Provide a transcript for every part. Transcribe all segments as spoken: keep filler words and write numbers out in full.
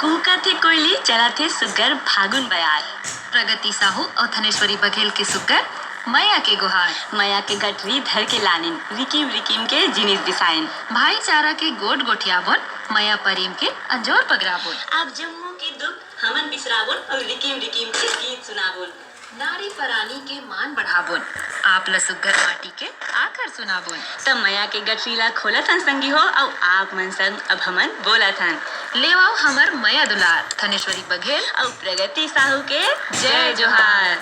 कुहकथे कोयली, चलथे सुग्घर फागुन बयार। प्रगति साहू अउ थनेश्वरी बघेल के सुग्घर मया के गोहार। मया के गठरी धर के लानिन, रिकिम रिकिम के जिनिस बिसाइन। भाईचारा के गोठ गोठियाबोन, मया परेम के अंजोर पगराबोन। आप जम्मो के दुख हमन बिसराबोन अउ रिकिम रिकिम के गीत सुनाबोन। नारी परानी के मान बढ़ाबोन, आप ल सुग्घर माटी के आखर सुनाबोन। त मया के गठरी ला खोलत हन संगी हो, अउ आप मन संग अब हमन बोलत हन। लेवाओ हमर मया दुलार, थनेश्वरी बघेल अउ प्रगति साहू के जय जोहार।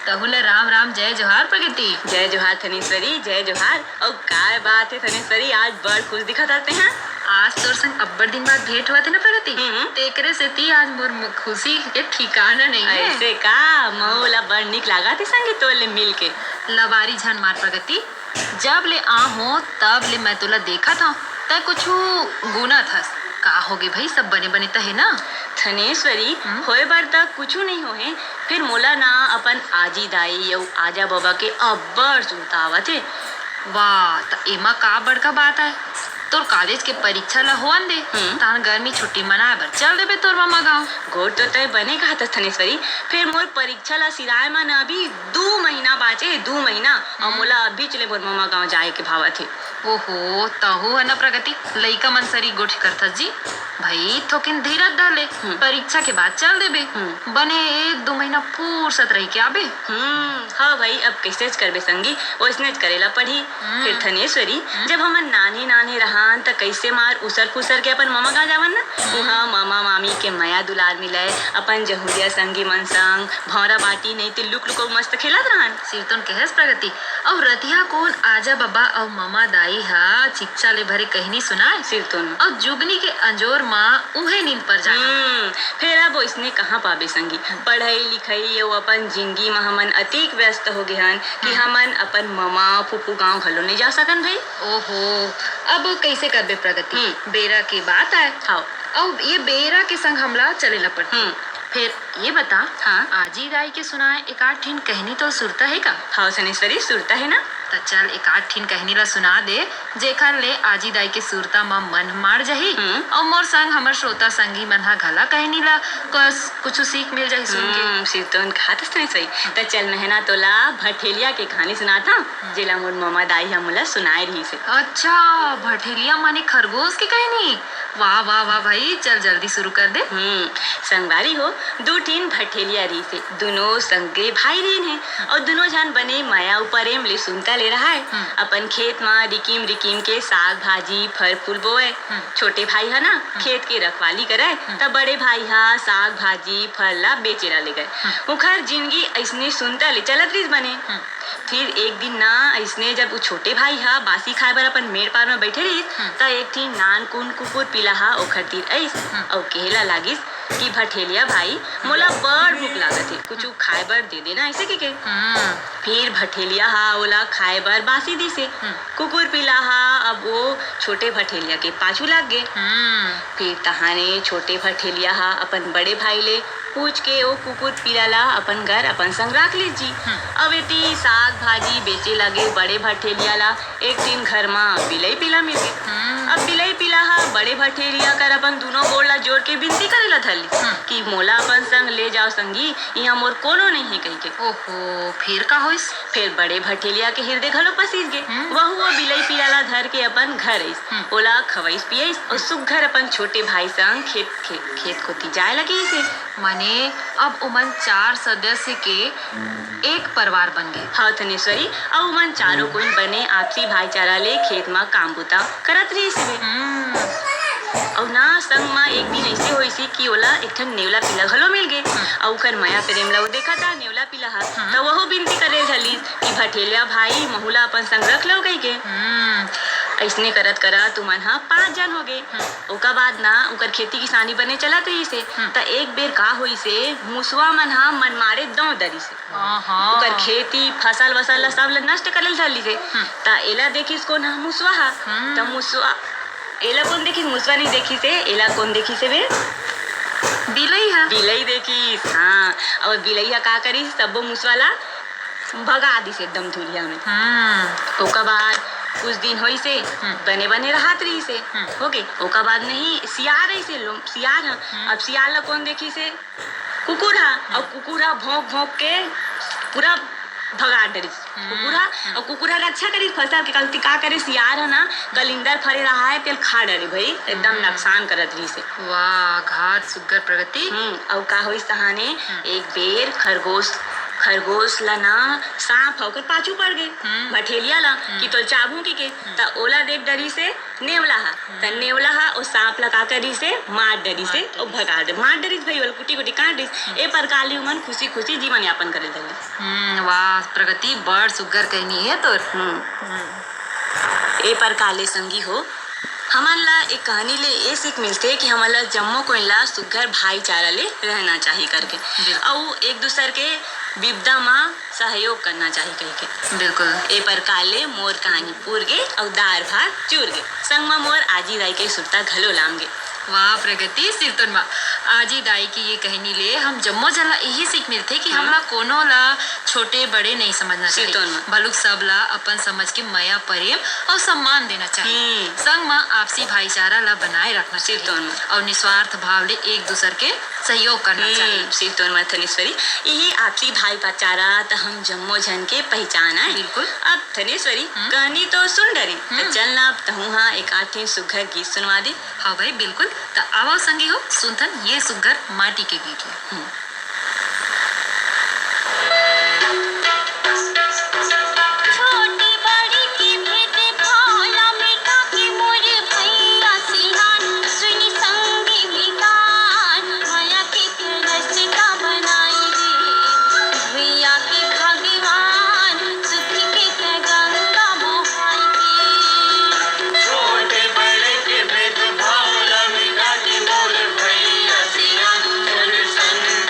तहू ल राम राम, जय जोहार प्रगति। जय जोहार थनेश्वरी, जय जोहार। अउ काय बात हे थनेश्वरी, आज बड़ खुश दिखत हस तेहा। आज तोर संग अब्बड़ दिन बाद भेंट होवत हे ना प्रगति, हम्म। तेकरे सेती आज मोर मु-, खुशी के ठिकाना नइ हे। अइसे का? महू ला बड़ निक लागत हे संगी तोर ले मिल के। लबारी झन मार प्रगति, जब ले आ हों तब ले मैं तोला देखत हंव, तैं कुछु गुनत हस। का होगे भई, सब बने बने त हे ना? थनेश्वरी, हम्म। होय बर त कुछु नइ होहे, फेर मोला ना अपन आजी दाई अउ आजा बबा के अब्बड़ सुरता आवत हे। वाह, त एमा का बड़का बात आय? तोर कॉलेज के परीक्षा ल होवन दे, हम्म। तहान गर्मी छुट्टी मनाए बर चल देबे तोर ममा गांव। गोठ तो तैं बने कहत हस थनेश्वरी, फेर मोर परीक्षा ल सिराए म न अभी दू महीना बांचे हे, दू महीना, अउ हम्म। मोला अभीच ले मोर ममा गांव जाए के भावत हे। ओहो, तहू ह न प्रगति, लइका मन सरी गोठ करथस जी। भई, थोकिन धीरज धर ले, हम्म। परीक्षा के बाद चल देबे। हम्म। बने एक दू महीना फुरसत रहि के आबे। हम्म, हव भई, अब कइसेच करबे संगी, ओइसनेच करे ला पड़ही। हम्म। फेर थनेश्वरी, हम्म। जब हमन नान्हे नान्हे रहन, त कइसे मार उछर खुसर के अपन ममा गांव जावन ना, हम्म। उहां ममा मामी के मया दुलार मिलय, अपन जहुरिया संगी मन संग भौंरा बांटी, नइ ते लुक लुक अउ मस्त खेलत रहन। सिरतोन कहेस प्रगति, अउ रतिहा कोन आजा बबा अउ ममा दाई ह चिच्चा ले भरे कहनी सुनाय। सिरतोन। अउ जुगनी के अंजोर म उहें नींद पर जाना। हम्म, फेर अब ओइसने कहां पाबे संगी? हम्म। पढ़ई लिखई अउ अपन जिनगी म हमन अतेक व्यस्त हो गे हन कि हम्म। हमन अपन ममा फूफू गांव घलो नइ जा सकन भई। ओहो, अब कइसे करबे प्रगति? हम्म। बेरा के बात आय। हव। अउ ये बेरा के संग हमला चले ला पड़थे। हम्म। फेर ये बता, हाँ। आजी दाई के सुनाय एकाध ठिन कहनी तोर सुरता हे का? हव थनेश्वरी, सुरता हे ना। त चल एकाध ठिन कहनी ला सुना दे, जेखर ले आजी दाई के सुरता म मन माड़ जाही, हम्म। अउ मोर संग हमर श्रोता संगी मन ह घला कहनी ला कस कुछु सीख मिल जाही सुन के। हम्म, सिरतोन कहत हस थनेश्वरी। त चल मैं ह ना तोला भठेलिया के कहानी सुनात हंव, हम्म। जेला मोर ममा दाई ह मोला सुनाय रिहिस हे। अच्छा, भठेलिया माने खरगोश के कहनी? वाह, वाह, वाह भाई, चल जल्दी शुरू कर दे। हम्म, संगवारी हो, दू ठिन भठेलिया रिहिस हे, दुनो संगे भाई रिहिन हे, अउ दुनो झन बने मया अउ परेम ले सुनता ले रहय। हम्म। अपन खेत म रिकिम रिकिम के साग भाजी, फर फूल बोवय। हम्म। छोटे भाई ह ना, हम्म। खेत के रखवाली करय, हम्म। त बड़े भाई ह साग भाजी, फर ला बेचे ला ले गय। हम्म। उखर जिनगी अइसने सुनता ले चलत रिहिस बने। हम्म। फिर एक दिन ना अइसने जब उ छोटे भाई ह बासी खाए बर अपन मेड़ पार म बइठे रिहिस, हम्म। त एक ठिन नानकुन कुकुर पीला ह ओखर तीर अइस, हम्म। अउ कहे ला लागिस कि भठेलिया भाई, मोला बड़ भूख लागत हे, कुछु खाए बर दे देना, अइसे कहिके। हम्म। फिर भठेलिया ह ओला खाए बर बासी दिस हे। हम्म। कुकुर पीला ह अब ओ छोटे भठेलिया के पाछू लाग गे। हम्म। फिर तहाने छोटे भठेलिया ह अपन बड़े भाई ले पूछ के ओ कुकुर पीला ला अपन घर अपन संग राख लीस जी। हम्म। अब एती साग भाजी बेचे लगे बड़े भठेलिया ला एक दिन घर म बिलई पीला मिल गे। हम्म। अब बिलई पीला ह बड़े भठेलिया कर अपन दूनों गोड़ ला जोर के बिनती करे ला धर लीस हम्म। कि मोला अपन संग ले जाव संगी, इहाँ मोर कोनो नइ हे कहिके। ओहो, फेर का होइस? फेर बड़े भठेलिया के हिरदे घलो पसीज गे। हम्म। वहू ओ बिलई पीला ला धर के अपन घर अइस। हम्म। ओला खवइस पियइस अउ सुग्घर अपन छोटे भाई संग खेत, खेत, खेत कोती जाए लगिस हे। माने अब ओमन चार सदस्य के एक परिवार बन गे। हव थनेश्वरी, अउ ओमन चारों कोई बने आपसी भाईचारा ले खेत म काम बूता करत रिहिस हे। हम्म। अउ ना संग म एक दिन अइसे होइस हे कि ओला एक ठन नेवला पीला घलो मिल गे। हम्म। अउ ओकर मया प्रेम ल ओ देखत हे नेवला पीला ह, हम्म। त वहू बिनती करे धर लीस कि भठेलिया भाई, महू ला अपन संग रख लव कहिके। हम्म। अइसने करत करत ओमन ह पाँच झन हो गे। हम्म। ओकर बाद ना ओकर खेती किसानी बने चलत रिहिस हे। हम्म। त एक बेर का होइस हे, मुसवा मन ह मनमाड़े दौं डरिस हे। आहा। ओकर खेती, फसल वसल ला सब ला नष्ट करे ल धर लिस हे। हम्म। त एला देखिस कोन ह? मुसवा ह। हम्म। त मुसवा, एला कोन देखिस? मुसवा नइ देखिस हे, एला कोन देखिस हे बे? बिलई ह। बिलई देखिस, हाँ। अउ बिलई ह का करिस? सब्बो मुसवा ला भगा दिस एकदम धुरिया में। हम्म। ओकर बाद कुछ दिन होइसे, हम्म। बने बने रहत रहिसे। हम्म। होगे, ओकर बाद नहीं, सियार रहिसे, लो-, सियार ह। हम्म। अब सियार ला कोन देखिसे? कुकुर ह। हम्म। अउ कुकुर ह भौंक भौंक के पूरा भगा डरिस। हम्म। कुकुर ह, हम्म। अउ कुकुर ह रक्षा करिस फसल के। कल ती का करे, सियार ह ना, कलिंदर फरे रहा है, तेल खा डरे भाई, एकदम हम्म। नुकसान करत रहिसे। वाह, घात सुग्घर प्रगति। हम्म, अउ का होइस तहाने, हम्म। एक बेर खरगोश, खरगोश ला ना सांप ह ओकर पाछू पड़ गे, हम्म। भठेलिया ला, हम्म। कि तोल चाबहूं कहिके, हम्म। त ओला देख डरिसे नेवला ह, त हम्म। नेवला ह ओ सांप ला का करिसे, मार डरिसे, मार अउ डरिस। भगा दे, मार डरिस भाई, ओला कुटी कुटी काट दिस। हम्म। ए प्रकार ले उमन खुशी खुशी जीवन यापन करे लगिस। हम्म, वाह प्रगति, बड़ सुग्घर कहनी हे तोर। हम्म। हम्म। ए प्रकार ले संगी हो, हमन ला ए कहानी ले ए सीख मिलथे कि हमन ला जम्मो कोई ला सुग्घर भाईचारा ले रहना चाही करके। बिल्कुल। अउ एक दूसर के बिपदा म सहयोग करना चाही कहिके। बिल्कुल। ए प्रकार ले मोर कहानी पूर गे अउ दार भात चूर गे। संग म मोर आजी दाई के सुरता घलो लाम गे। वाह प्रगति, सिरतोन म आजी दाई के ये कहनी ले हम जम्मो झन ला इही सीख मिलथे कि हम्म। हमला कोनो ला छोटे बड़े नहीं समझना चाहिए, सिरतोन म। बलुक सब ला अपन समझ के मया, प्रेम अउ सम्मान देना चाहिए। हम्म। संग म आपसी भाईचारा ला बनाए रखना चाहिए सिरतोन म। अउ निस्वार्थ भाव ले एक दूसर के सहयोग करना हम्म, चाहिए। सिरतोन म थनेश्वरी, इही आपसी भाईचारा त हम जम्मो झन के पहचान आय। बिल्कुल। अब थनेश्वरी, हम्म। कहनी तो सुन डरेन, त हम्म। चल ना अब तहूं हा एक आठिन सुग्घर गीत सुनवा दे। हाँ भाई, बिल्कुल। त आवव संगी हो, सुनथन ये सुग्घर माटी के गीत ल। हम्म। छोटे बड़े के भेदभाव ला मिटा के मोर भैया सियान, सुन संगी मितान, मया के रस्ता बनाई दे। भैया के भगवान सुख के त गंगा बहाई दे। छोटे बड़े के भेदभाव ला मिटा के मोर भैया सियान, मोर संग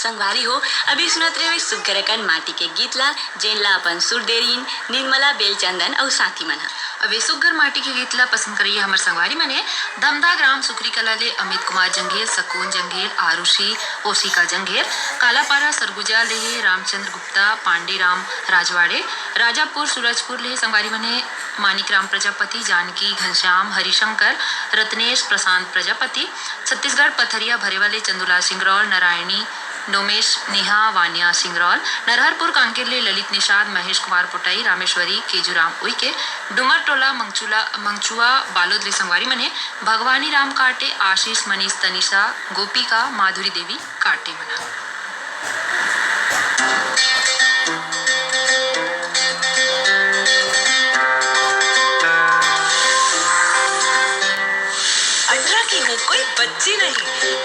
संगवारी हो, अभी सुनत रहे सुग्घर अकन माटी के गीत ला, जेन ला अपन सुर देरिन निर्मला बेलचंदन अउ साथी मन ह। अब ए सुग्घर माटी के गीत ला पसंद करइया हमर संगवारी मन हे, धमधा ग्राम सुखरी कला ले अमित कुमार जंघेल, सकून जंघेल, आरुषि, ओशिका जंघेल, कालापारा सरगुजा ले हे रामचंद्र गुप्ता, पांडे राम राजवाड़े, राजापुर सूरजपुर ले हे संगवारी मन हे मानिक राम प्रजापति, जानकी, घनश्याम, हरिशंकर, रत्नेश, प्रशांत प्रजापति, छत्तीसगढ़ पथरिया भरेवा ले चंदूलाल सिंगरौल, नारायणी, डोमेश, नेहा, वानिया सिंगरौल, नरहरपुर कांकेर ले ललित निषाद, महेश कुमार पोटाई, रामेश्वरी, केजूराम उइके, डूमर टोला, मंगचूला, मंगचुआ, बालोद ले संगवारी मन हे, भगवानी राम काटे, आशीष, मनीष, तनिषा, गोपिका, माधुरी देवी काटे मन ह। अठारह की हूँ, कोई बच्ची नहीं,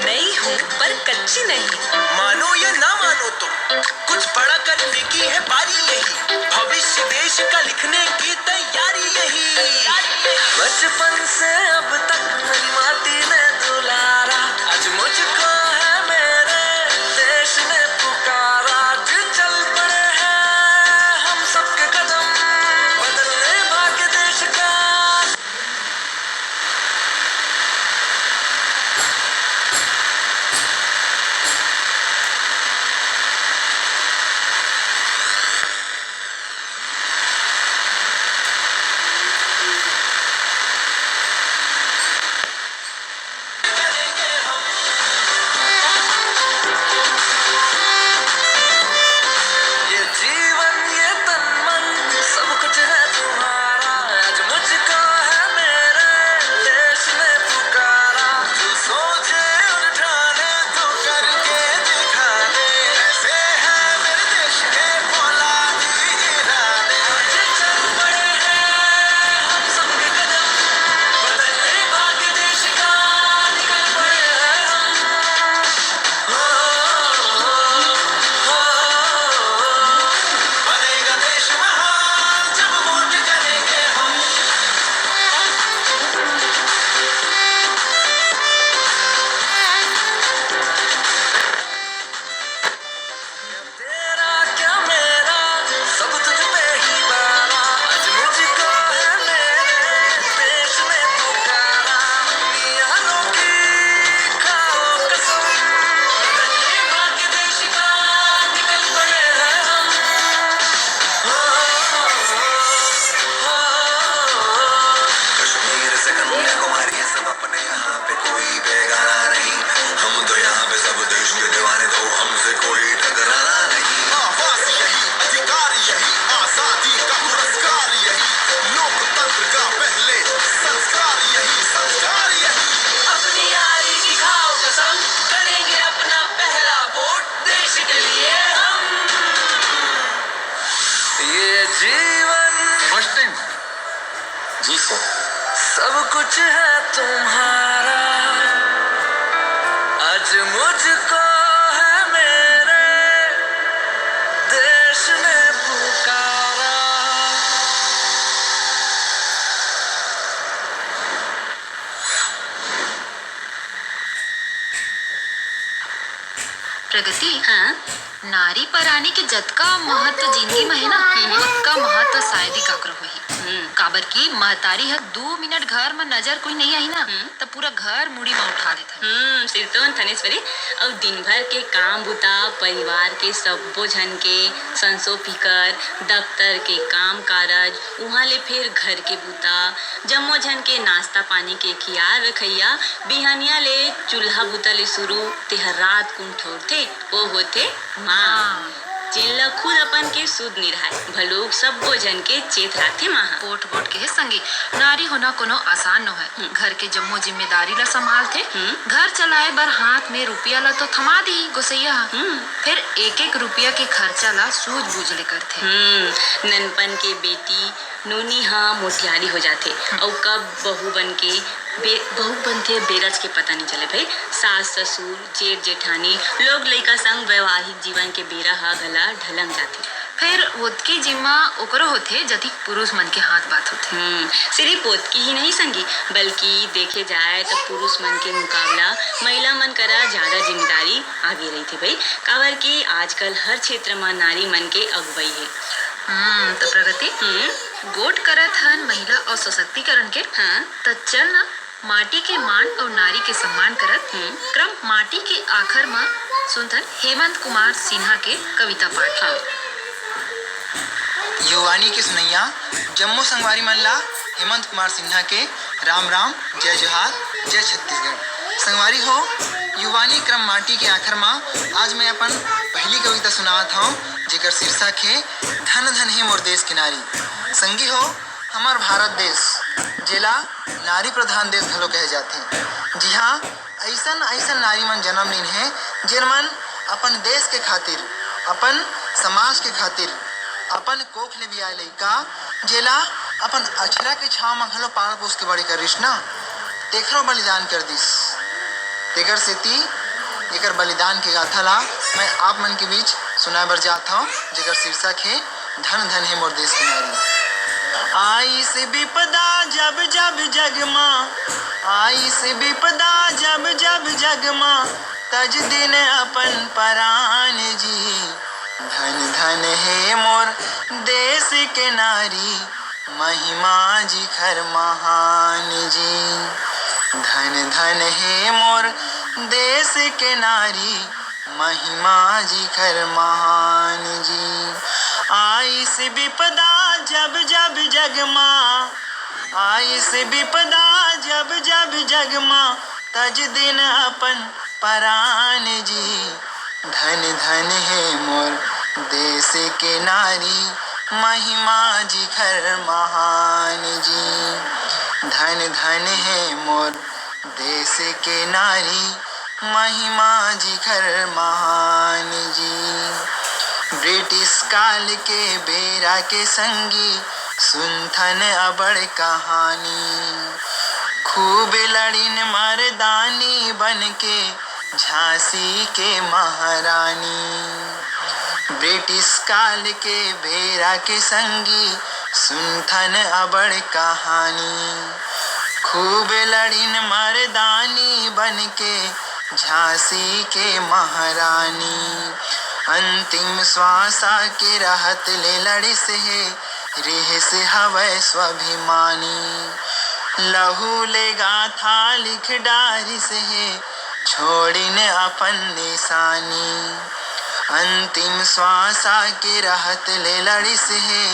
नई हूँ पर कच्ची नहीं। मानो या ना मानो तुम, कुछ बड़ा करने की है बारी यही। भविष्य देश का लिखने की तैयारी यही। बचपन से अब तक मेरी माटी ने दुलारा, आज मुझको है मेरे देश ने पुकारा। आज चल पड़े हैं हम सबके कदम, बदलने भाग्य देश का। ये जीवन, ये तन मन, सब कुछ है तुम्हारा। आज मुझको है मेरे देश ने पुकारा। जो सोचे और ठाने तो करके दिखा दे। ऐसे हैं मेरे देश के फौलादी इरादे। आज चल पड़े हैं हम सबके कदम, बदलने भाग्य देश का निकल पड़े हैं हम। बनेगा देश महान, जब वोट करेंगे हम। तेरा क्या मेरा, सब तुझ पे ही बारा। आज मुझको है मेरे देश ने पुकारा। दुनिया रोकी, खाओ कसम, बदलने भाग्य देश का निकल पड़े हैं हम। कश्मीर से कन्याकुमारी, सब अपने यहाँ पे, कोई बेगाना नहीं। हम तो यहाँ पे सब देश के दीवाने, तो हमसे कोई टकराना नहीं। आवाज यही, अधिकार यही, आजादी का पुरस्कार यही, लोकतंत्र का पहले संस्कार यही, संस्कार यही। अपनी यारी की खाओ कसम, करेंगे अपना पहला वोट देश के लिए हम। ये जीवन फर्स्ट टाइम। जी सर। सब कुछ है तुम्हारा, आज मुझको है मेरे देश ने पुकारा। प्रगति, हाँ? नारी परानी के जतका महत्व जिंदगी म हे ना, हम्म। ओतका महत्व शायद ही काकरो होही। हम्म। काबर कि महतारी ह दू मिनट घर म नजर कोई नइ आही ना, हम्म। त पूरा घर मुड़ी म उठा देथे। हम्म, सिरतोन थनेश्वरी, अउ दिन भर के काम बुता, परिवार के सब्बो झन के संसो फिकर, दफ्तर के काम कारज, उहाँ ले फेर घर के बुता, जम्मो झन के नाश्ता पानी के खियाल रखइया, बिहनिया ले चूल्हा बुता ले शुरू, तेहर रात कुन ठौरथे, ओ होथे माँ। माँ। जेन ल खुद अपन के सुध नइ रहय, भलुक सब्बो झन के चेत राखथे माँ ह। पोठ बोट के हे संगी, नारी होना कोनो आसान नोहय। हम्म। घर के जम्मो जिम्मेदारी ल संभालथे। हम्म। घर चलाए बर हाथ में रुपया ल तो थमा दिही गोसैया ह। हम्म। फेर एक-एक रुपया के खर्चा ल सूझ-बूझ ले करथे। हम्म, ननपन के बेटी नोनी ह मोटियारी हो जाथे, हम्म। अउ कब बहू बन के बे-, बहू बनथे, बेरच के पता नइ चले भई। सास ससुर, जेठ जेठानी, लोग लइका संग वैवाहिक जीवन के बेरा ह घला ढलक जाथे। फेर ओतकी जिम्मा ओकरो होथे, जतिक पुरुष मन के हाथ बात होथे। हम्म, सिरिफ ओतकी ही नहीं संगी, बल्कि देखे जाए त पुरुष मन के मुकाबला महिला मन करा ज्यादा जिम्मेदारी आगे रहिथे भई, काबर कि आजकल हर क्षेत्र म नारी मन के अगुवई हे। हम्म, त प्रगति, हम्म। गोठ करत हन महिला अउ सशक्तिकरण के, हाँ। त चल ना, माटी के मान अउ नारी के सम्मान करत हम्म। क्रम माटी के आखर म सुनथन हेमंत कुमार सिन्हा के कविता पाठ। हाँ। युवानी के सुनैया जम्मो संगवारी मन ला हेमंत कुमार सिन्हा के राम राम, जय जोहार, जय छत्तीसगढ़। संगवारी हो, युवानी क्रम माटी के आखर म आज मैं अपन पहली कविता सुनावत हौं, जेकर शीर्षक हे धन धन हे मोर देश के नारी। संगी हो, हमर भारत देश, जेला नारी प्रधान देश घलो कहे जाथे, जिहां अइसन अइसन नारी मन जन्म लीन हे, जेन मन अपन देश के खातिर, अपन समाज के खातिर, अपन कोख ले बियाए लइका, जेला अपन अछरा के छांव म घलो पाल पोस के बड़े करिस ना, तेखरो बलिदान कर दिस। तेकर सेती एकर बलिदान के गाथा ला मैं आप मन के बीच सुनाए बर जात हौं, जेकर शीर्षक हे धन धन हे मोर देश के नारी। आइस बिपदा जब जब जग मा, आइस बिपदा जब जब जग मा, तज दिन अपन परान जी। धन धन हे मोर देश के नारी, महिमा जिखर महान जी। धन धन हे मोर देश के नारी, महिमा जिखर महान जी। आइस बिपदा जब जब जग मा, आइस बिपदा जब जब जग मा, तज दिन अपन परान जी। धन धन हे मोर देश के नारी, महिमा जिखर महान जी। धन धन हे मोर देश के नारी, महिमा जिखर महान जी। ब्रिटिश काल के बेरा के संगी सुनथन अबड़ कहानी, खूब लड़िन मरदानी बन के झांसी के महारानी। ब्रिटिश काल के बेरा के संगी सुनथन अबड़ कहानी, खूब लड़िन मरदानी बन के झांसी के महारानी। अंतिम श्वासा के रहत ले लड़िस हे, रिहिस हवय स्वाभिमानी। लहू ले गाथा लिख डारिस हे, छोड़िन अपन निशानी। अंतिम श्वासा के रहत ले लड़िस हे,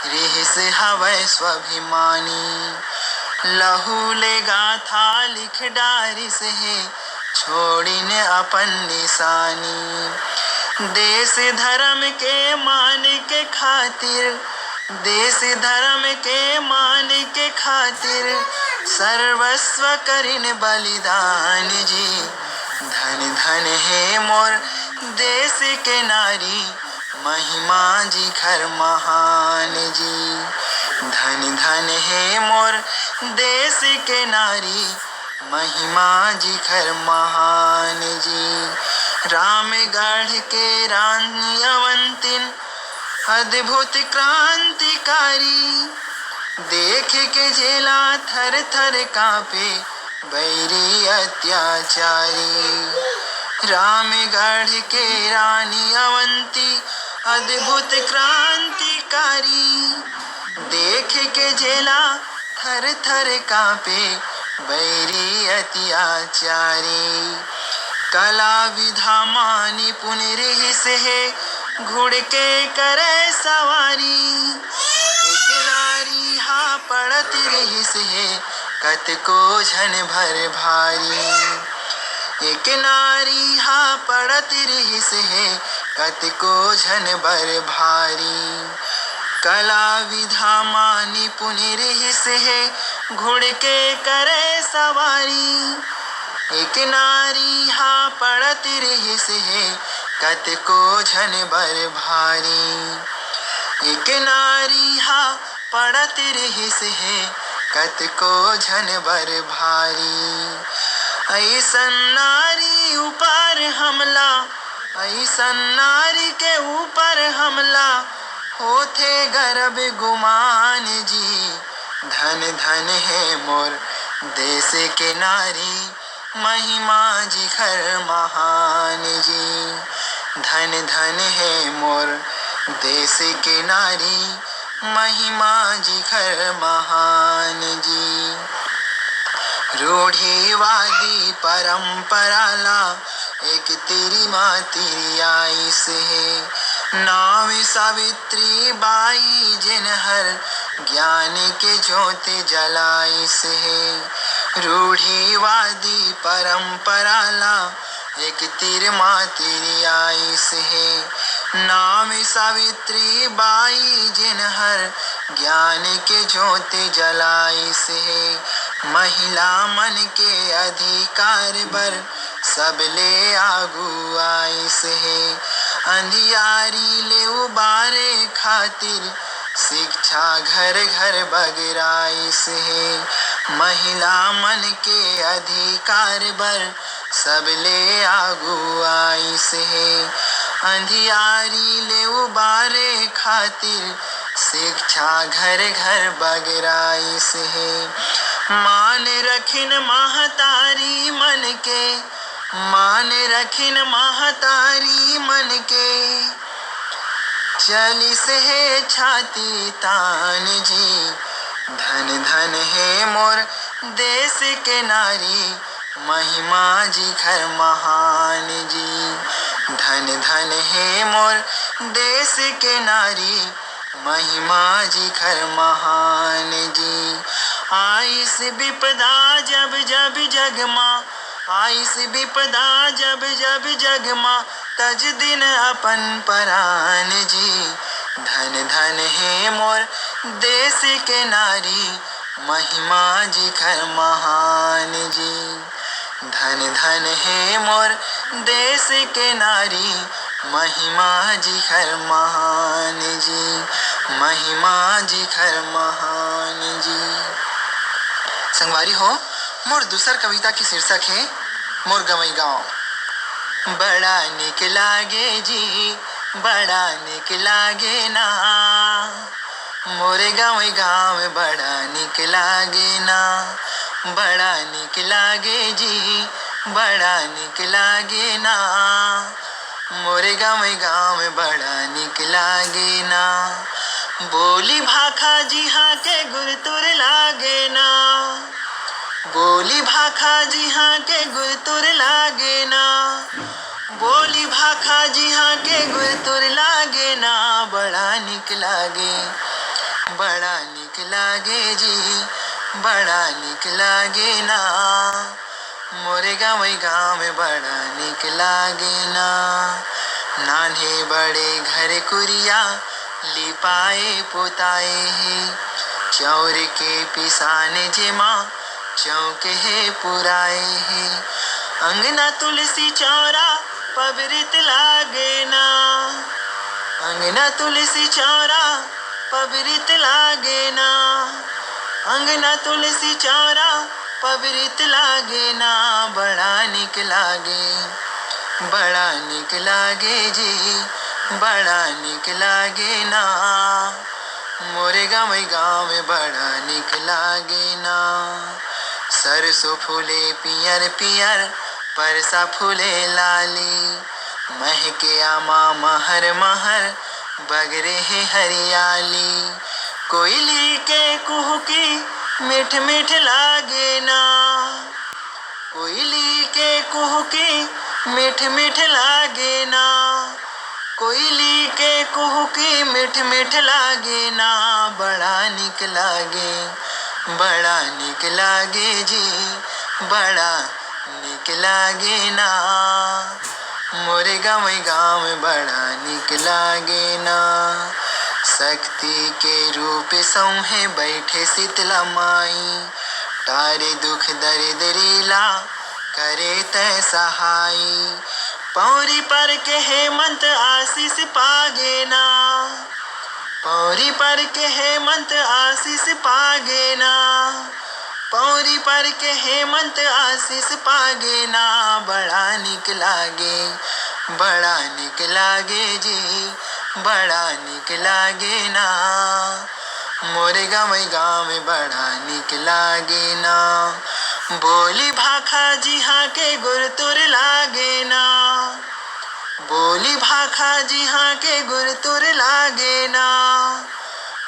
रिहिस हवय स्वाभिमानी। लहू ले गाथा लिख डारिस हे, छोड़िन अपन निशानी। देश धर्म के मान के खातिर, देश धर्म के मान के खातिर, सर्वस्व करिन बलिदान जी। धन धन हे मोर देश के नारी, महिमा जिखर महान जी। धन धन हे मोर देश के नारी, महिमा जिखर महान जी। रामगढ़ के रानी अवंतिन, अद्भुत क्रांतिकारी, देख के जेला थर थर कांपे बैरी अत्याचारी। रामगढ़ के रानी अवंती, अद्भुत क्रांतिकारी, देख के जेला थर थर कांपे बैरी अत्याचारी। कला विधा मा निपुण रिहिस हे, घुड़ के करे सवारी। एक नारी हा पड़त रिहिस हे, कतको झन भर भारी। एक नारी हा पड़त रिहिस हे, कतको झन भर भारी। कला विधा मा निपुण रिहिस हे, घुड़ के करे सवारी। एक नारी हा पड़त रिहिस हे, कतको झन भर भारी। एक नारी हा पड़त रिहिस हे, कतको झन भर भारी। अइसन नारी ऊपर हमला, अइसन नारी के ऊपर हमला, होथे गर्व गुमान जी, धन धन हे मोर देश के नारी, महिमा जिखर महान जी। धन धन हे मोर देश के नारी, महिमा जिखर महान जी। रूढ़िवादी परंपरा ला एक तीर मा तिरियाइस हे। नाम सावित्री बाई जेन हर ज्ञान के जोत जलाइस हे। रूढ़िवादी परंपरा ला एक तीर मा तिरियाइस हे। नाम सावित्री बाई जेन हर ज्ञान के जोत जलाइस हे। महिला मन के अधिकार बर सबले आगू आइस हे। अंधियारी ले उबारे खातिर शिक्षा घर घर बगराइस हे। महिला मन के अधिकार बर सबले आगू आइस हे। अंधियारी ले उबारे खातिर शिक्षा घर घर बगराइस हे। मान रखिन महतारी मन के, मान रखिन महतारी मन के, चलिस हे छाती तान जी। धन धन हे मोर देश के नारी, महिमा जिखर महान जी। धन धन हे मोर देश के नारी, महिमा जिखर महान जी। आइस बिपदा जब जब जग मा, आइस बिपदा जब जब जग मा, तज दिन अपन परान जी। धन धन हे मोर देश के नारी, महिमा जिखर महान जी। धन धन हे मोर देश के नारी, महिमा जिखर महान जी, महिमा जिखर महान जी। संगवारी हो, मोर दूसर कविता के शीर्षक हे मोर गंवई गांव। बड़ा निक लागे जी, बड़ा निक लागे ना, मोरे गंवई गांव बड़ा निक लागे ना, बड़ा निक लागे जी, बड़ा निक लागे ना, मोरे गंवई गांव बड़ा निक लागे ना। बोली भाखा जिहां के गुरतुर लागे ना, बोली भाखा जिहां के गुरतुर लागे ना, बोली भाखा जिहां के गुरतुर लागे ना, बड़ा निक लागे, बड़ा निक लागे जी, बड़ा निक लागे ना, मोरे गंवई गांव में बड़ा निक लागे ना। नान्हे बड़े घर कुरिया लिपाए पोताए हे, चौर के पिसान जेमा चौक हे पुराए हे। अंगना तुलसी चौरा पबरित लागे ना, अंगना तुलसी चौरा पबरित लागे ना, अंगना तुलसी चौरा पबरित लागे ना, बड़ा निक लागे, बड़ा निक लागे जी, बड़ा निक लागे ना, मोरे गंवई गांव में बड़ा निक लागे ना। सरसों फूले पियर पियर, परसा फूले लाली, महके आमा महर महर, बगरे हे हरियाली। कोयली के कुहुकी मीठ मीठ लागे ना, कोयली के कुहुकी मीठ मीठ लागे ना, कोयली के कुहुकी मीठ मीठ लागे ना, बड़ा निक लागे, बड़ा निक लागे जी, बड़ा निक लागे ना, मोरे गंवई गांव में बड़ा निक लागे ना। शक्ति के रूप सौंहे बैठे शीतला माई, टारे दुख दरिद्री ला करे तै सहाई। पौरी पर के हेमंत आशीष पागे ना, पौरी पर के हेमंत आशीष पागे ना, पौरी पर के हेमंत आशीष पागे ना, बड़ा निक लागे, बड़ा निक लागे जी, बड़ा निक लागे ना, मोरे गंवई गाँव में बड़ा निक लागे ना। बोली भाखा जिहाँ के गुरतुर लागे ना, बोली भाखा जिहाँ के गुरतुर लागे ना।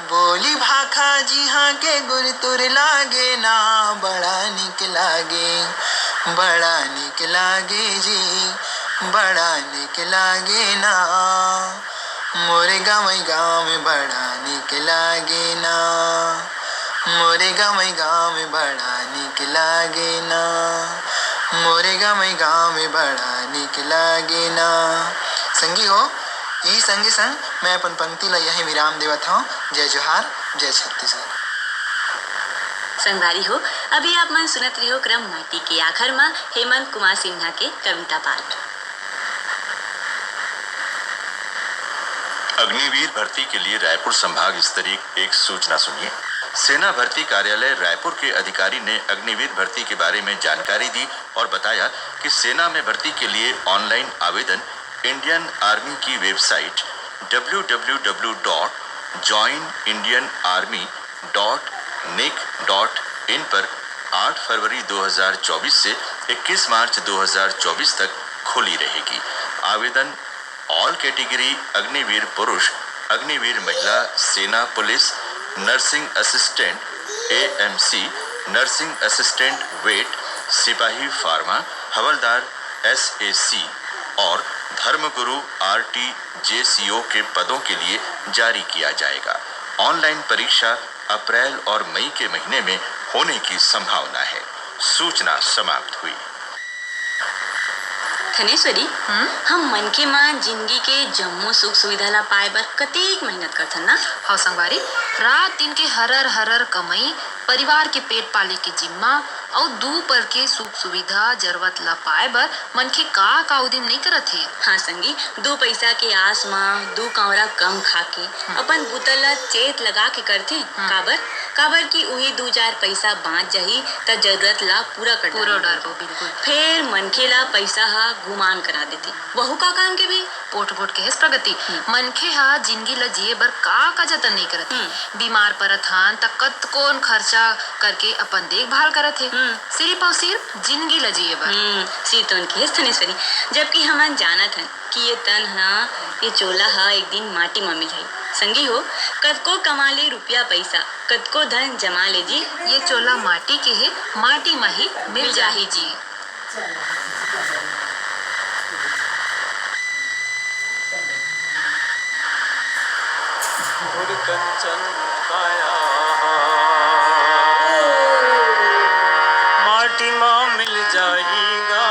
बोली भाखा जिहाँ के गुरतुर लागे ना, बड़ा निक लागे, बड़ा निक लागे जी, बड़ा निक लागे ना। मोरे गंवई गाँव में बड़ा निक लागे ना, मोरे गंवई गाँव में बड़ा निक लागे ना, मोरे गंवई गाँव में बड़ा निक लागे ना। संगी हो, इही संगे संग मैं अपन पंक्ति ला यहीं विराम देवत हौं। जय जोहार, जय छत्तीसगढ़। संगवारी हो, अभी आप मन सुनत रहे हो क्रम माटी के आखर म हेमंत कुमार सिन्हा के कविता पाठ। अग्निवीर भर्ती के लिए रायपुर संभाग स्तरीय एक सूचना सुनिए। सेना भर्ती कार्यालय रायपुर के अधिकारी ने अग्निवीर भर्ती के बारे में जानकारी दी और बताया कि सेना में भर्ती के लिए ऑनलाइन आवेदन इंडियन आर्मी की website W W W dot join Indian army dot nic dot in पर आठ फरवरी दो हज़ार चौबीस से इक्कीस मार्च दो हज़ार चौबीस तक खुली रहेगी। आवेदन ऑल कैटेगरी अग्निवीर पुरुष, अग्निवीर महिला, सेना पुलिस, nursing assistant, AMC, nursing assistant vet, सिपाही फार्मा, हवलदार एसएसी और धर्मगुरु आरटीजेसीओ के पदों के लिए जारी किया जाएगा। ऑनलाइन परीक्षा अप्रैल और मई के महीने में होने की संभावना है। सूचना समाप्त हुई। थनेश्वरी, हम्म? हम मनखे मन जिनगी के जम्मो सुख सुविधा ला पाए बर कतेक मेहनत करथन ना? हव संगवारी, रात दिन के हरर हरर कमई, परिवार के पेट पाले के जिम्मा अउ दू पल के सुख सुविधा जरूरत ला पाए बर मनखे का का उदिम नइ करत हे। हाँ संगी, दू पइसा के आस म दू कौंरा कम खा के हम्म। अपन बुता ला चेत लगा के करथे। हम्म। काबर? काबर कि उही दू चार पइसा बाँच जाही, त जरूरत ला पूरा कर पूरा डारबो। डारबो, बिल्कुल। फेर मनखे ला पइसा ह गुमान करा देथे। वहू का काम के भी? पोठ गोठ के हेस प्रगति। हम्म। मनखे ह जिनगी ल जिए बर का का जतन नइ करत हे। हम्म। बीमार परत हन, त कतकोन खर्चा करके अपन देखभाल करत हे। हम्म। सिरिफ अउ सिरिफ जिनगी ल जिए बर। हम्म, सिरिफ तो उनके हेस थनेश्वरी। जबकि हमन जानत हन कि ये तन ह, ये चोला ह एक दिन माटी म मिल जाही। संगी हो, कतको कमा ले रुपया पइसा, कतको धन जमा ले जी। ये चोला माटी के हे, माटी म ही मिल जाही जी। गुर कंचन काया माटी मा मिल जाही गा।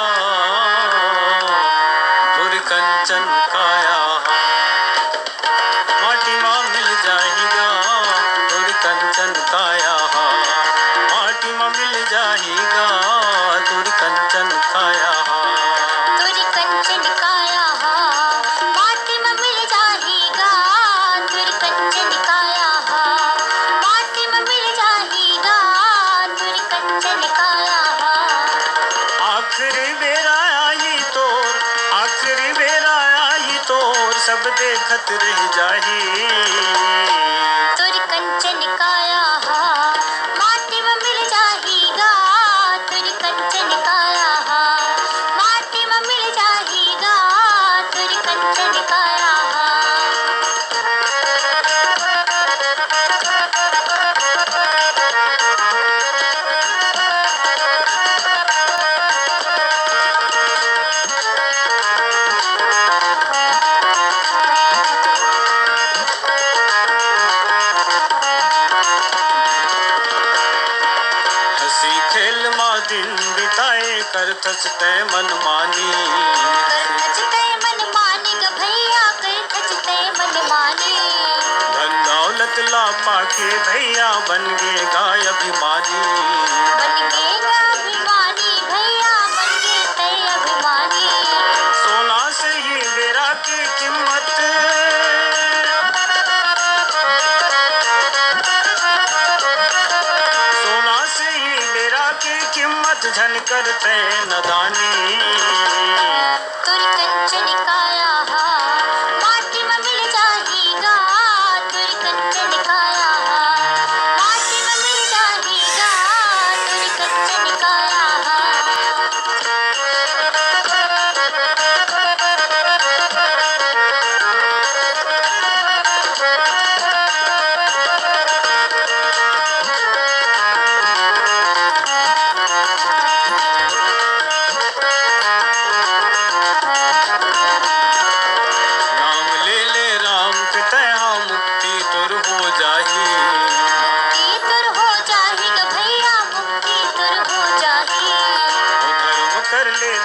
गुर कंचन काया माटी मा मिल जाही गा, गुर कंचन काया हा। माटी मा मिल जाही गा, गुर कंचन काया हा। गुर कंचन काया हा, माटी मा मिल जाही गा, गुर कंचन काया हा। माटी मा मिल जाही गा, गुर कंचन काया हा। आखिरी बेरा आही तोर, आखिरी बेरा आही तोर, सब देखत रह जाही। तोर कंचन काया हा, माटी म मिल जाही गा। तोर कंचन काया हा, माटी म मिल जाही गा। तोर कंचन काया हा। हंसी खेल मा दिन बिताए, करथस तै मनमानी। करथस तै मनमानी ग भैया, करथस तै मनमानी। धन दौलत ला पाके भैया, बन गे गा अभिमानी। बन गे गा अभिमानी भैया, बन गे तै अभिमानी। सोना से ये बेरा की कीमत, सोना से ये बेरा की कीमत, झन कर तै नदानी। तोर कंचन काया हा, माटी म मिल जाही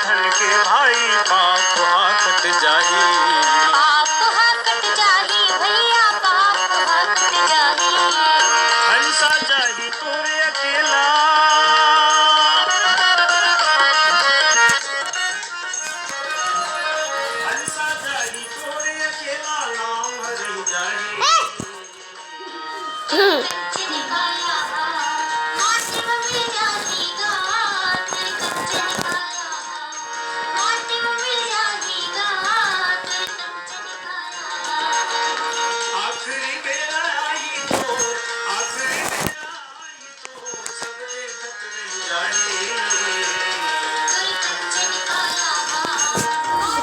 धन के भाई पाप हा कट जाही। पाप हा कट जाही भैया, पाप हा कट जाही। हंसा जाही तोरे अकेला। हंसा जाही तोरे अकेला, नाम हरि जाही।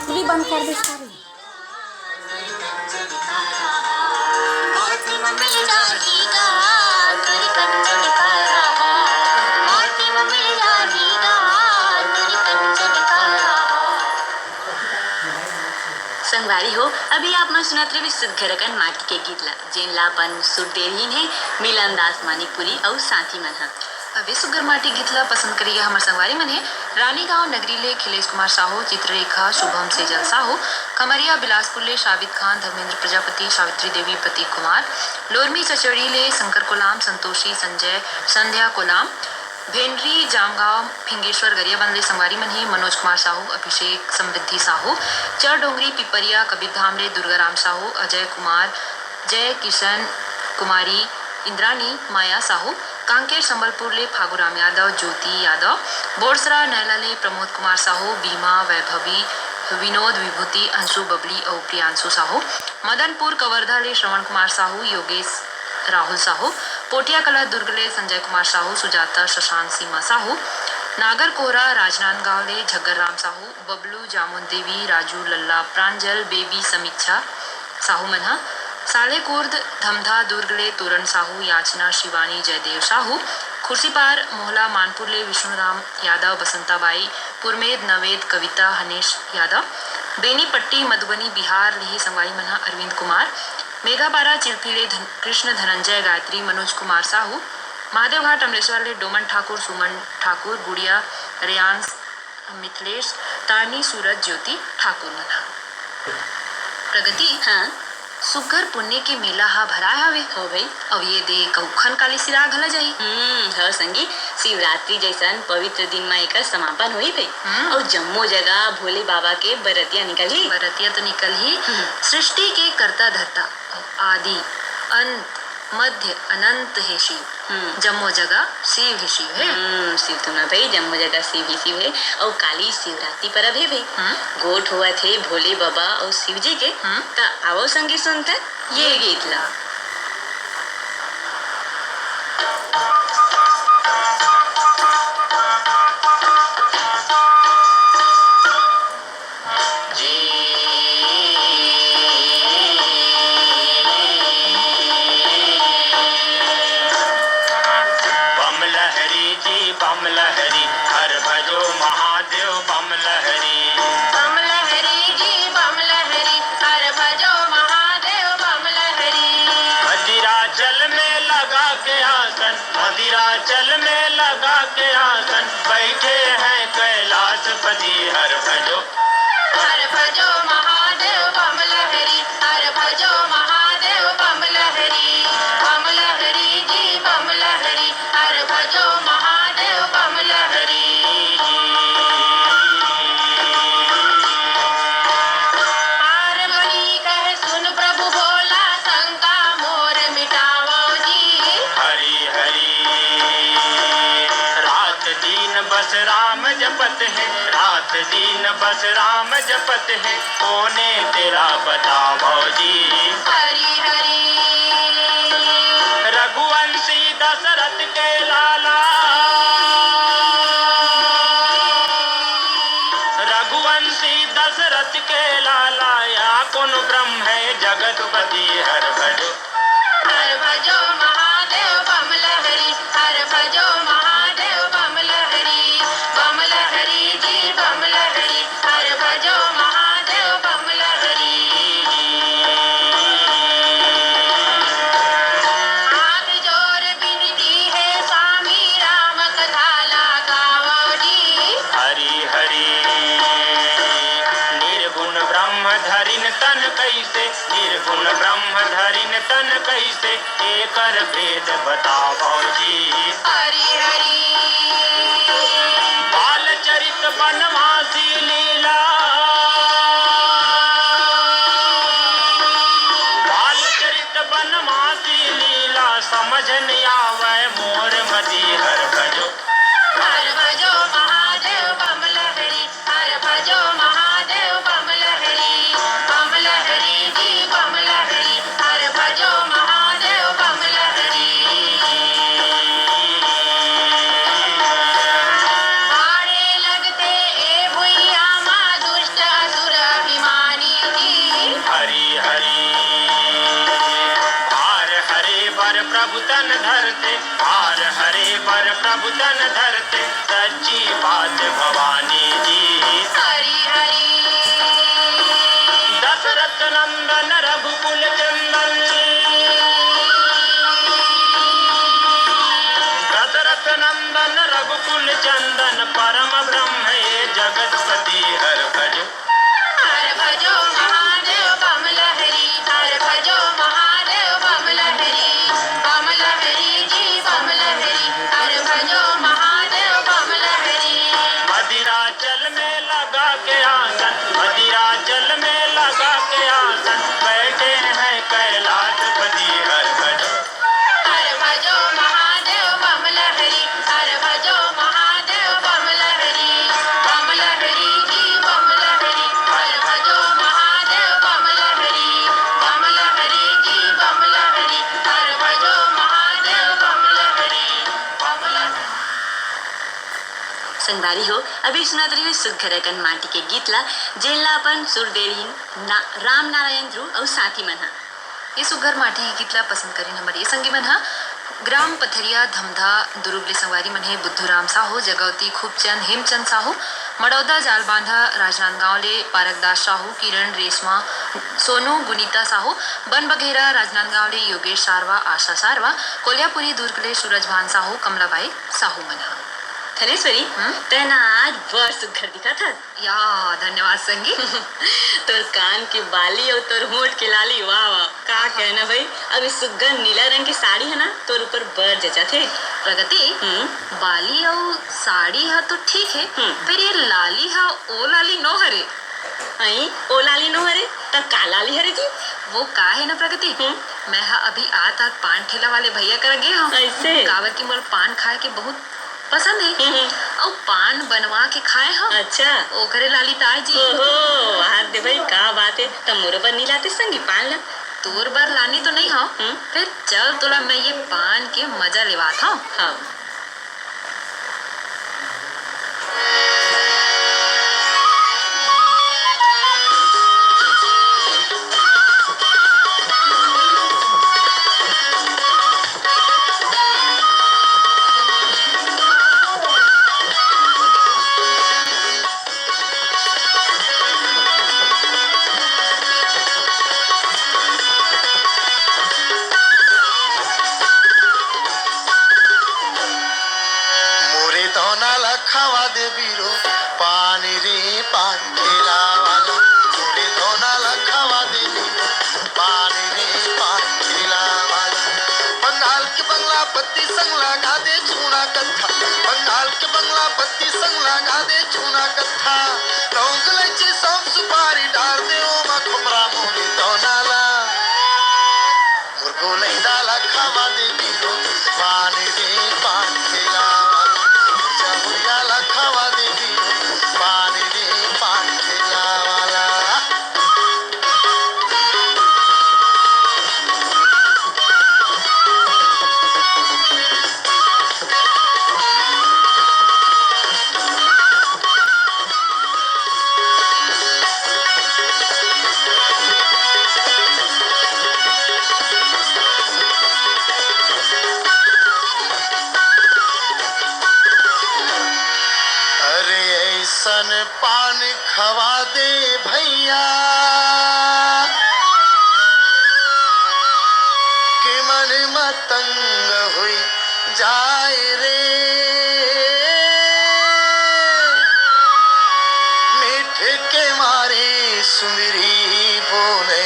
पूरी बंद कर दे सारी। संगवारी हो, अभी आप मन सुनत रहे सुग्घर अकन माटी के गीत ला, जेन ला अपन सुर देवहीन हे मिलन दास मानिकपुरी अउ साथी मन ह। अभी सुग्घर माटी गीत ला पसंद करिया हमर संगवारी मन हे रानीगांव नगरी ले खिलेश कुमार साहू, चित्ररेखा, शुभम, सेजल साहू, खमरिया बिलासपुर ले शाबिद खान, धर्मेंद्र प्रजापति, सावित्री देवी, प्रतीक कुमार, लोरमी चचड़ी ले शंकर कोलाम, संतोषी, संजय, संध्या कोलाम, भेंडरी, जामगांव, फिंगेश्वर, गरियाबंद ले संगवारी मन हे मनोज कुमार साहू, अभिषेक, समृद्धि साहू, चर डोंगरी, पिपरिया, कबीरधाम ले दुर्गा राम साहू, अजय कुमार, जय किशन, कुमारी, इंद्राणी, माया साहू, कांकेर संबलपुर ले फागुराम यादव, ज्योति यादव, बोरसरा नैला ले प्रमोद कुमार साहू, बीमा, वैभवी, विनोद, विभूति, अंशु, बबली अउ प्रियांशु साहू, मदनपुर कवर्धा ले श्रवण कुमार साहू, योगेश, राहुल साहू, पोटिया कला दुर्ग ले संजय कुमार साहू, सुजाता, शशांक, सीमा साहू, नागर कोहरा राजनांदगांव ले झग्गर राम साहू, बबलू, जामुन देवी, राजू, लल्ला, प्रांजल, बेबी, समीक्षा साहू मन ह, सालेकुर्द, धमधा दुर्ग ले तोरन साहू, याचना, शिवानी, जयदेव साहू, खुर्सीपार मोहला मानपुर ले विष्णुराम यादव, बसंताबाई, पुरमेद, नवेद, कविता, हनेश यादव, बेनीपट्टी, मधुबनी, बिहार ले संगवारी मन ह अरविंद कुमार, मेघापारा चिल्फी ले धन-, कृष्ण धनंजय, गायत्री, मनोज कुमार साहू, महादेवघाट अमलेश्वर ले डोमन ठाकुर, सुमन ठाकुर, गुड़िया, रेयांश, मिथिलेश, तारनी, सूरज, ज्योति ठाकुर मन ह। प्रगति, हाँ। सुग्घर पुन्नी के मेला ह भराय हवे। हो भाई। अउ ये दे कहुखन काली सिरा घला जाही। हम्म, हो संगी, शिवरात्रि जैसन पवित्र दिन म एकर समापन होही भाई। हम्म। अउ जम्मो जगह भोले बाबा के बरतिया निकलही। बरतिया तो निकलही। हम्म। सृष्टि के कर्ता धर्ता, आदि, अंत, मध्य, अनंत हे शिव। हम्म। जम्मो जगह शिव ही शिव हे। हम्म, शिव तो ना भाई, जम्मो जगह शिव ही शिव हे। अउ काली शिवरात्रि परब हे भाई। हम्म। गोठ होवत हे भोले बाबा अउ शिव जी के। हम्म। त आवो संगी सुनते ये गीत ला। बम लहरी जी बम लहरी, हर भजो महादेव बम लहरी। बम लहरी जी बम लहरी, हर भजो महादेव बम लहरी। मदिराचल में लगा के आसन, मदिराचल में लगा के आसन, बैठे हैं कैलाशपति हर भजो। हर भजो महादेव बम लहरी, हर भजो महादेव बम लहरी, बम लहरी जी बम लहरी, हर भजो महादेव बम लहरी। पार्वती कहे सुन प्रभु भोला, शंका मोर मिटावो जी। हरी हरी। रात दिन बस राम जपत है, रात दिन बस राम जपत है, कोने तेरा बतावो जी। हरी हरी। रघुवंशी दशरथ के लाला, रघुवंशी दशरथ के लाला, या कौन ब्रह्म है जगतपति हर भजो। हर भजो महादेव बम लहरी, हर भजो महादेव बम लहरी, बम लहरी जी बम लहरी, हर भजो महादेव बम लहरी। हाथ जोर बिनती है स्वामी राम कथा ला गावो जी। हरी हरी। कइसे निर्गुण ब्रह्म धरिन तन कइसे, एकर भेद बतावव जी। हरि हरि। बाल चरित बनवासी लीला, बाल चरित बनवासी लीला, समझ न आवै मोर मति। हर भजो, हर भजो महादेव बम लहरी, हर भजो महादेव बम लहरी, बम लहरी जी बम लहरी, हर भजो महादेव बम लहरी। आड़े लगथे ए भुइयां मा दुष्ट असुर अभिमानी जी। हरि हरि। भार हरे बर प्रभु तन धरते, भार हरे बर प्रभु तन धरते, सच्ची बात भवानी जी। हरि हरि। दशरथ नंदन रघुकुल चंदन, दशरथ नंदन रघुकुल चंदन, परम ब्रह्म ये जगतपति। हर भजो, हर भजो महादेव बम लहरी, हर भजो महादेव बम लहरी, बम लहरी जी बम लहरी, हर भजो महादेव बम लहरी। मदिराचल में लगा के आसन, मदिराचल में लगा के आसन, बैठे हैं कैलाशपति। हर भजो, हर भजो महादेव बम लहरी, हर भजो महादेव बम लहरी, बम लहरी जी बम लहरी, हर भजो महादेव बम लहरी, बम लहरी जी बम लहरी, हर भजो महादेव बम लहरी, बम लहरी। संगवारी हो, अभी सुनत रहियो सुग्घर अकन माटी के गीत ला, जेन ला अपन सुर दे रहिन ना, राम नारायण ध्रुव अउ साथी मन हा। ये सुग्घर माटी के गीत ला पसंद करिन हमर ये संगी मन हा। ग्राम पथरिया धमधा दुरुग ले संगवारी मन हे बुद्धू राम साहू, जगौती खूबचंद, हेमचंद साहू, मड़ौदा जालबांधा राजनांदगांव ले पारकदास साहू, किरण रेशमा, सोनू गुनीता साहू, बन बघेरा राजनांदगांव ले योगेश सारवा, आशा सारवा, कोलियापुरी दुर्ग ले सूरज भान साहू, कमलाबाई साहू मन हा। थनेश्वरी, हम्म? तैं ना आज बड़ सुग्घर दिखत हस। या, धन्यवाद संगी। तोर कान के बाली अउ तोर होंठ के लाली, वाह, वाह, का कहना भाई। अब ये सुग्घर नीला रंग के साड़ी हे ना, तोर ऊपर बड़ जचत हे। प्रगति, हम्म। बाली अउ साड़ी हा तो ठीक हे, हम्म। फेर ये लाली हा ओ लाली नो हरे। अई, ओ लाली नो हरे, त का लाली हरे जी? वो का हे ना प्रगति, हम्म। मैं हा अभी आत आत पान ठेला वाले भैया करा गे हंव। अइसे? काबर कि मोला पान खाए के बहुत पसंद हे। हम्म, हम्म। अउ पान बनवा के खाए हंव। अच्छा। ओकरे लाली ताय जी। ओहो, वाह दे भाई, का बात हे। त मोरो बर नी लाते संगी पान ला? तोर बर लाने तो नइ हंव, हम्म। फेर चल तोला मैं ये पान के मजा लेवात हंव। हाँ। मोरे धौना ला खवा दे बीरो, पानी रे पान ठेला वाला। मोरे धौना ला खवा दे बीरो, पानी रे पान ठेला वाला। बंगाल के बंगला पत्ती संग लगा दे चूना कत्था, बंगाल के बंगला पत्ती संग लगा दे चूना कत्था। लौंग, इलायची, सौंफ, सुपारी डार दे ओमा खोपरा मोरे धौना ला। मोर गोलैदा ला खवा दे बीरो, पान रे पान ठेला वाला। मोर चहुरिया ला खवा दे बीरो, पान रे पान ठेला वाला। अरे ऐसन पान खवा दे भैया, के मन मतंग हुई जाए रे। मीठ एके मारे सुंदरी बोले,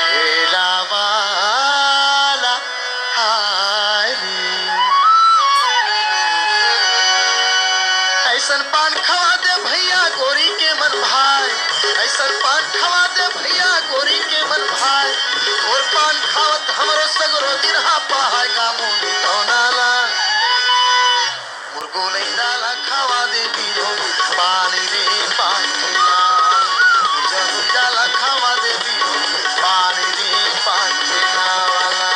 ठेला वाला हाय रे। ऐसन पान खवा दे भैया गोरी के मन भाए, ऐसन पान खवा दे भैया गोरी के मन भाए। और पान खावत हमरो सगरो दिन हा पहाय गा मोरी दौनाला। मुर्गो लैंदा ला खावा दे बीरो, पानी रे पान के नाम। जहुरिया ला खावा दे बीरो, पानी रे पान के नाम वाला।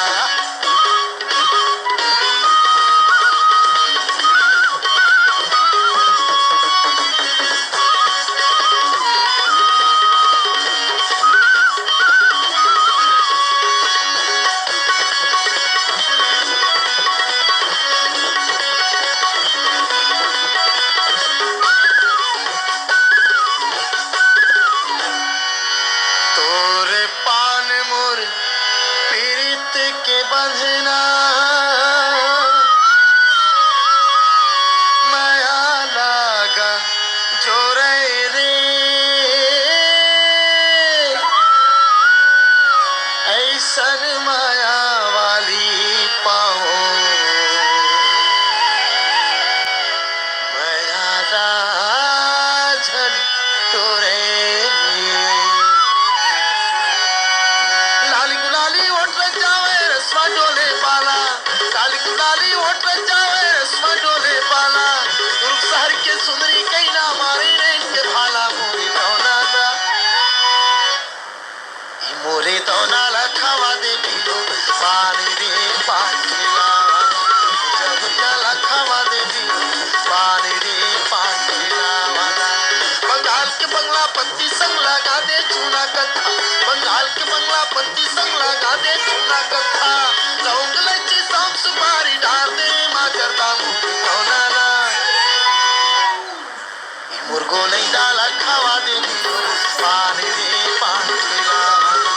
तोरे पान मोर पीरित के बंधना, मया लागा जोरे रे। ऐसन मया वाली पाओ, मया राझन तोरे। लाली गुलाली ओठ रचावे रसवा डोले पाला, लाली गुलाली ओठ रचावे रसवा डोले पाला। दुर्ग शहर के सुंदरी कैला मारे रे इनके भाला मोरी दौनाला। ई मोरे दौनाला खावा दे बीरो, पानी रे पान के लावाला। जहुरिया ला खावा दे बीरो, पानी रे पान के लावाला। बंगाल के बंगला पत्ती संग लगा दे चूना कत्था, बंगाल के बंगला पत्ती संग लगा दे चूना कत्था। लौंग इलायची सौंफ सुपारी डार दे, माँ जरदा मोरी दौनाला। मुर्गो लैंदा ला खावा दे बीरो, पानी रे पान के लावाला।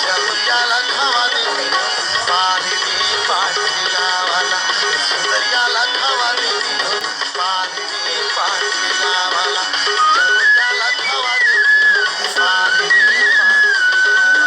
जहुरिया ला खावा दे बीरो, पानी रे पान के लावाला। सुंदरिया ला खावा दे बीरो, पानी रे पान के लावाला। जहुरिया ला खावा दे बीरो, पानी रे पान के लावाला।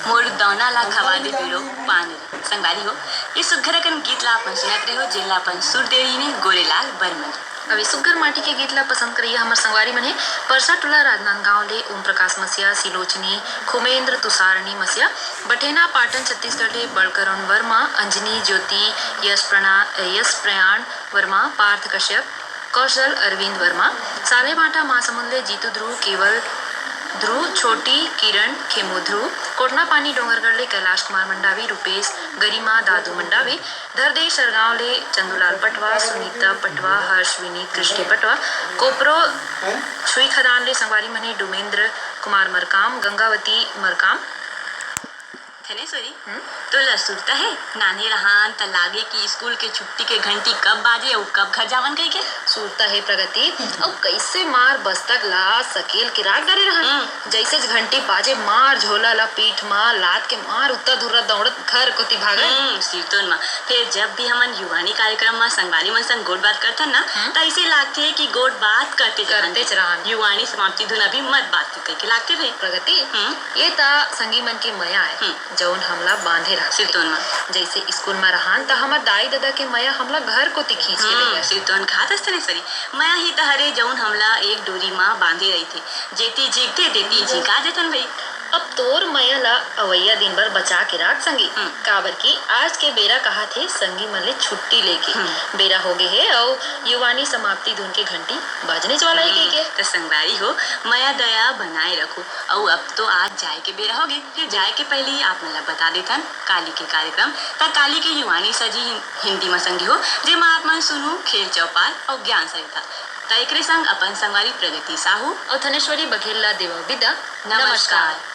मोर दौना ला खवा दे बीरो पान रे। संगवारी हो, ये सुग्घर अकन गीत ला अपन सुनत रहे हो, जेन ला अपन सुर दे रहिन हे गोरेलाल बर्मन। अब ये सुग्घर माटी के गीत ला पसंद करइया हमर संगवारी मन हे परसा टोला राजनांदगांव ले ओम प्रकाश मसिया, सिलोचनी, खुमेंद्र, तुषारणी मसिया, बठेना पाटन छत्तीसगढ़ ले बड़करुण वर्मा, अंजनी ज्योति, यश प्रणा-, यश प्रयाण वर्मा, पार्थ कश्यप, कौशल अरविंद वर्मा, सालेभांटा महासमुंद ले जीतू ध्रुव, केवल ध्रुव, छोटी किरण, खेमू ध्रुव, कोटनापानी डोंगरगढ़ ले कैलाश कुमार मंडावी, रूपेश, गरिमा, दादू मंडावी, धरदेई सरगांव ले चंदूलाल पटवा, सुनीता पटवा, हर्ष, विनीत, कृष्ण पटवा, कोपरो छुई खदान ले संगवारी मन हे डोमेंद्र कुमार मरकाम, गंगावती मरकाम। धनेश्वरी, हम्म? तोला सुरता हे, नान्हे रहन त लागे कि स्कूल के छुट्टी के घंटी कब बाजे अउ कब घर जावन कहिके? सुरता हे प्रगति, अउ कइसे मार बस्ता ला सकेल के राख डारे रहन। हम्म। जइसे घंटी बाजे, मार झोला ला पीठ मा लाद के मार उत्ता धुर्रा दौड़त घर कोती भागन। हम्म, सिरतोन मा। फेर जब भी हमन युवानी कार्यक्रम मा संगवारी मन संग गोठ बात करथन ना, हम्म। त अइसे लागथे कि गोठ बात करते करते रहन। युवानी समाप्ति धुन अभी मत बाजतिस कहिके लागथे भई। प्रगति, हम्म। ये त संगी मन के मया आय। हम्म। जउन हमला बांधे राखथे। सिरतोन मा। जइसे स्कूल मा रहन, त हमर दाई ददा के मया हमला घर कोती खींच के हम्म, ले जाय। सिरतोन कहाथस धनेश्वरी, मया ही त हरे, जउन हमला एक डोरी मा बांधे रहिथे। जेती झिंकथे, तेती झिंका जथन भई। अब तोर मया ला अवइया दिन बर बचा के राख संगी, हम्म। काबर कि आज के बेरा कहाथे संगी मन ले छुट्टी लेके। हम्म। बेरा होगे हे अउ युवानी समाप्ति धुन के घंटी बाजनेच वाला हे हम्म, कहिके। त संगवारी हो, मया दया बनाए रखो। अउ अब तो आज जाए के बेरा होगे, फेर जाए के पहिली आप मन ला बता देथन काली के कार्यक्रम। त काली के युवानी सजी हिं-, हिंदी म संगी हो, जेमा आप मन सुनहू खेल चौपाल अउ ज्ञान सरिता। त एकरे संग अपन संगवारी प्रगति साहू अउ धनेश्वरी बघेल ला देवव बिदा। नमस्कार। नमस्कार।